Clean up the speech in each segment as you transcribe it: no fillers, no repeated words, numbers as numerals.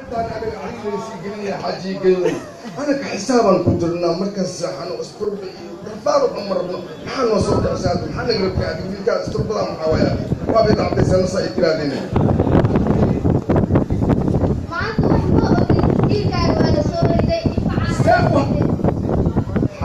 Haddaan anaga caqliga sii gelinaya xajiigeeyo, anaga xisaabaan ku jirnaa. Markaan seexano isturba iyo rafaad oo dhan ma rabno. Maxaa noo soo kicisa hadda? Maxaa naga rabtay adiga? Wiilkaa isturbadaa maxaa waaya? Waa bay dhacday nasa ay tiraadeen. Maanta wax ma ogin, wiilkaaga waa la soo riday.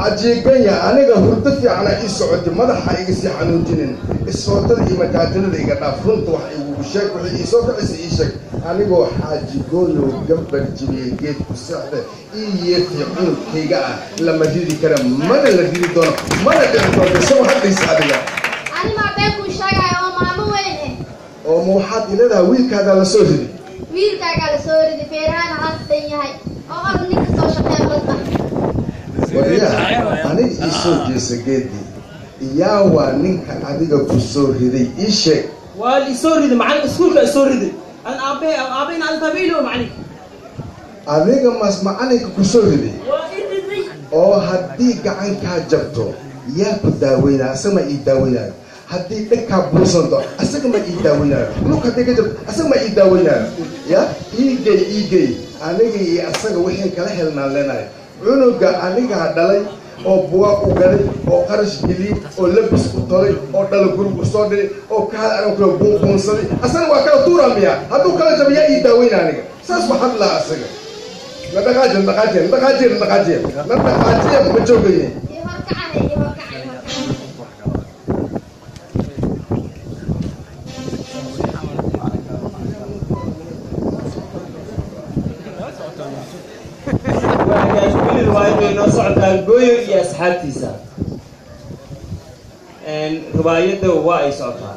Xajiiganya, aniga hurdo fiicana ii socotay, madaxa iga sii xanuujinin, isfootada iyo mataajilada iga dhaaf. Runta wax igugu sheeg, wixii ii soo kicisa ii sheeg. Anigoo xaajigooyo gambar jibiyey geed ku seexda ii yeertay, cunugkayga ah lama ridi kara, mana la ridi doono, mana dhici doonto. Isagoo hadlaysa adiga. Ani maa been kuu sheegaayo oo maamo weyn eh? Oo ma waxaad ileedahay wiilkaagaa la soo riday? Wiilkaagaa la soo riday, feerahaana halsan yahay oo orod ninka soo shaqeeya orod bax. Waryaa, aniga ii soo jeesa geedii. Yaa waa ninka adiga ku soo riday? Ii sheeg. Waa la isoo riday, macalin iskuulka isoo riday. An aabe aabahena aan tabaylo macalin. Adiga mas macalinka ku soo riday? Waa i riday. Oo haddii gacankaa jabto yaa ku daaweynaya? Asaga ma ii daaweynayo? Haddii dhagkaa buusanto asaga ma ii daaweynayo? Lug haddii ka jabto asaga ma ii daaweynayo? Ya iigey, iigey, aniga iyo asaga wixii kala helnaan leenahay. Cunuga anigaa dhalay oo buwaag u gaday oo qarash geliyey oo labis u tolay oo dhala gurug u soo dhigay oo kaal anan kula buunbuunsaday, asana waa kala tuuraa miya? Hadduu kala jabo yaa ii daaweyna aniga? Saas waxaad lahaa asaga. Na dhaqaajiya, na dhaqaajiya, na dhaqaajiya, na dhaqaajiya, na dhaqaajiya, ma joogayne. Ii horkacane, ii horkaca, ii horkaca. Waa weli riwaayadda inoo socotaa, Gooyo iyo asxaabtiisa. Riwaayadda waa ay socotaa.